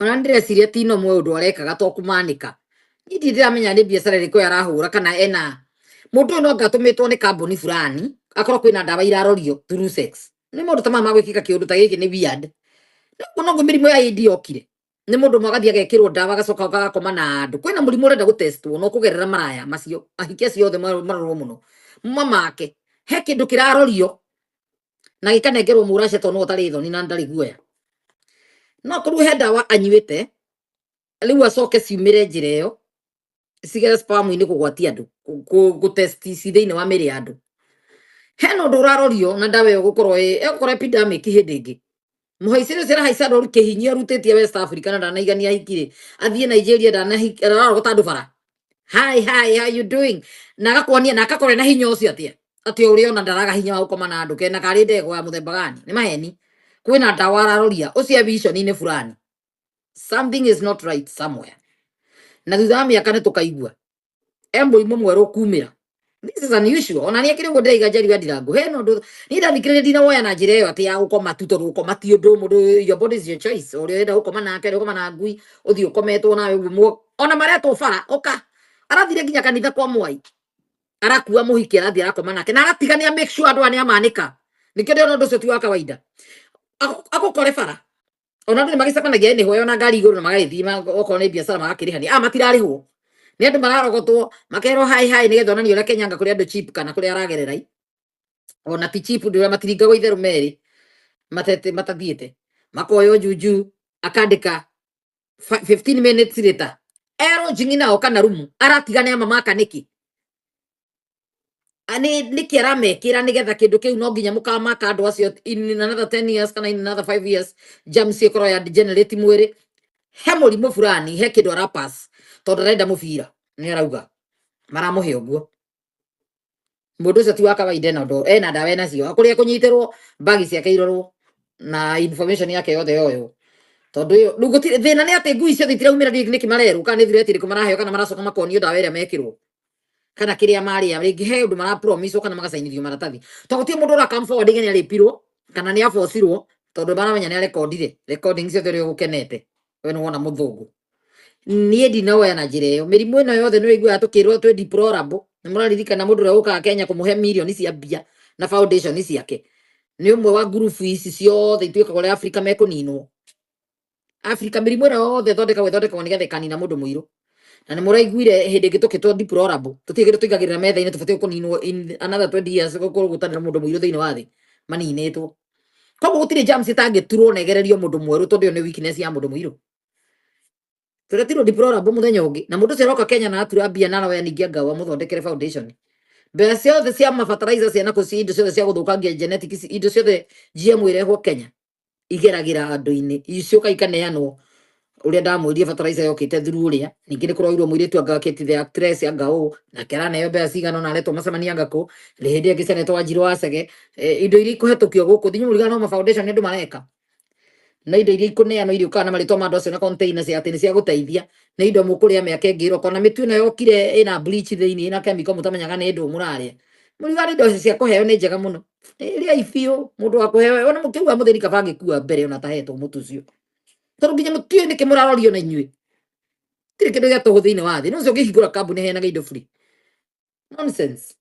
Ona ndĩreciria ti no mwe ũndũ arekaga to kũmanĩka. Niĩ ndirĩ ndĩramenya nĩ biacara ĩrĩkũ arahũra kana ena mũndũ ũyũ no anga atũmĩtwo nĩ kambuni fulani akorwo kwĩna ndawa irarorio through sex. Nĩ maũndũ ta maya ma gwĩkĩka kĩũndũ ta gĩkĩ nĩ weird. Noguo noguo mĩrimũ ya AIDS yokire. Nĩ mũndũ ũmwe agathiĩ agekĩrwo ndawa agacoka agakoma na andũ. Kwĩna mũrimũ ũrenda gũtestwo na ũkũgerera maraya macio. Ahiki acio othe marorwo mũno. Mamake. He kĩndũ kĩrarorio na gĩkanengerwo mũracia tondũ nĩwe ũtarĩ thoni na ndarĩ guoya. No korwo he ndawa anyuĩte rĩu acoke ciumĩre njĩra ĩyo cigere sperm-inĩ kũgwatia andũ gũtest ci thĩinĩ wa mĩrĩ ya andũ. Hena ũndũ ũrarorio na ndawa ĩyo gũkorwo ĩgũkorwo epidemic hĩndĩ ĩngĩ. Mũhaicĩre ũcio arahaica rori kĩhinyio arutĩtie West Africa na ndanaigania ahiki-rĩ, athiĩ Nigeria ndanahiki ararogota andũ bara. Hi, hi, how you doing? Na agakuonia na akakorwo ena hinya ũcio atĩa? Atĩ ũrĩa ona ndaraga hinya wa gũkoma na andũ kena karĩ ndegwa ya mũthemba gani? Nĩ maheni. Kwĩna ndawa araroria ũcio e vision-inĩ fulani. Something is not right somewhere. Na thutha wa mĩaka nĩ tũkaigua e mũrimũ mwerũ ũkumĩra. This is unusual. Ona niĩ kĩrĩ ũguo ndĩraiga Njeri wa Ndirango. Hena ũndũ niĩ ndathikĩrĩria ndinawoya na njĩra ĩyo atĩ ya gũkoma tu tondũ gũkoma ti ũndũ mũndũ your body is your choice. Ũrĩa ũrenda gũkoma nake, ũrĩa ũkoma na ngui, ũthiĩ ũkometwo nawe ũguo. Ona maretwo bara, ũka. Arathire nginya kanitha kwa Mwai. Arakua mũhiki arathiĩ arakoma nake na aratigania make sure andũ aya nĩ amanĩka. Nĩkĩo ndĩrona ũndũ ũcio ti wa kawaida. Agũkore bara. Ona andũ nĩ magĩcemanagia anyway ona ngari igũrũ na magagĩthiĩ okorwo nĩ biacara magakĩrĩhania. Ah, matirarĩhwo. Nĩ andũ mararogotwo makerwo hi hi nĩgetha onanie ũrĩa Kenya anga kũrĩ andũ cheap kana kũrĩa aragerera. Ona ti cheap ndĩ ũrĩa matiringagwo itherũ merĩ matete matathiĩte. Makoywo juju akandĩka 15 minutes later. Erwo njing'i nao kana rumu aratigana amamaka nĩkĩ? Nĩkĩ aramekĩra nĩgetha kĩndũ kĩu no nginya mũkamaka andũ acio in another 10 years kana in another 5 years germs ĩkorwo ya degenerate mwĩrĩ. He mũrimũ fulani, he kĩndũ arapass tondũ arenda mũbira nĩ arauga maramũhe ũguo. Mũndũ ũcio ti wa kawaida ena ũndũ ena ndawa enacio kũrĩa ekũnyitĩrwo bagi ciake irorwo na information yake yothe yoywo tondũ ĩyo rĩu gũtirĩ thĩna nĩ atĩ ngui ciothe itiraumĩra ndiũĩ nĩkĩ marerwo kana nĩ threat ĩrĩkũ maraheo kana maracoka makonio ndawa ĩrĩa mekĩrwo kana kĩrĩa marĩa rĩngĩ he ũndũ marapromiswo kana magacainithio maratathi tondũ gũtirĩ mũndũ ũra come forward nĩ arĩpirwo kana nĩ abocirwo tondũ maramenya nĩ arekondire recording ciothe ũrĩa ũgũkenete we nĩ wona mũthũngũ. Niĩ ndinawoya na njĩra ĩyo. Mĩrimũ ĩno yothe nĩ ũiguaga tũkĩrwo twĩ deplorable. Nĩ mũraririkana mũndũ ũrĩa ũkaga Kenya kũmũhe mirioni cia mbia na foundation ciake nĩ ũmwe wa ngurubu ici ciothe ituĩkaga ũrĩa Afrika mekũninwo. Afrika mĩrimũ ĩno yothe ĩthondekagwo ĩthondekagwo nĩgetha ĩkanina mũndũ mũirũ. Na nĩ mũraiguire hĩndĩ ĩngĩ tũkĩtwo deplorable tũtirĩ kĩndũ tũigagĩrĩra metha-inĩ tũbatiĩ kũninwo in another 20 years gũkorwo gũtarĩ na mũndũ mũirũ thĩinĩ wa thĩ maninĩtwo. Koguo gũtirĩ germs ĩtangĩturwo na ĩgererio mũndũ mwerũ tondũ ĩyo nĩ weakness ya mũndũ mũirũ. Tũretirwo deplorable mũthenya ũngĩ na mũndũ ũcio aroka Kenya na atura mbia na aroya ningĩ anga amũthondekere foundation. Mbeca ciothe cia mafertilizer cia nakũ indo ciothe cia gũthũkangia genetics indo ciothe GMO irehwo Kenya igeragĩra andũ-inĩ icoka ikaneanwo ũrĩa ndamwĩrire fertilizer yokĩte through ũrĩa ningĩ nĩ kũroirwo mũirĩtu anga Kate the actress anga ũũ nake araneo mbeca cigana ona aretwo macemania anga kũ hĩndĩ ĩngĩ Senator Wanjiru wa Chege indo iria ikũhetũkio gũkũ thinyu mũrigana no ma foundation nĩ andũ mareka na indo iria ikũneanwo iriũkaga na marĩtwa ma andũ acio na container cia atĩ nĩ cia gũteithia nĩ indo mũkũrĩa mĩaka ĩngĩ ĩroka ona mĩtu ĩno yokire ĩna bleach thĩinĩ ĩna chemical mũtamenyaga nĩ ndũ mũrarĩa mũriuga indo cia kũheo nĩ njega mũno rĩai biũ mũndũ wa kũheo ona mũkĩuga mũthĩni kaba angĩkua mbere ona atahetwo mũtu ũcio tondũ nginya mũtiũĩ nĩkĩ mũrarorio na inyuĩ tirĩ kĩndũ gĩa tũhũ thĩinĩ wa thĩ no ũcio ũngĩhingũra kambuni heanaga indo free nonsense.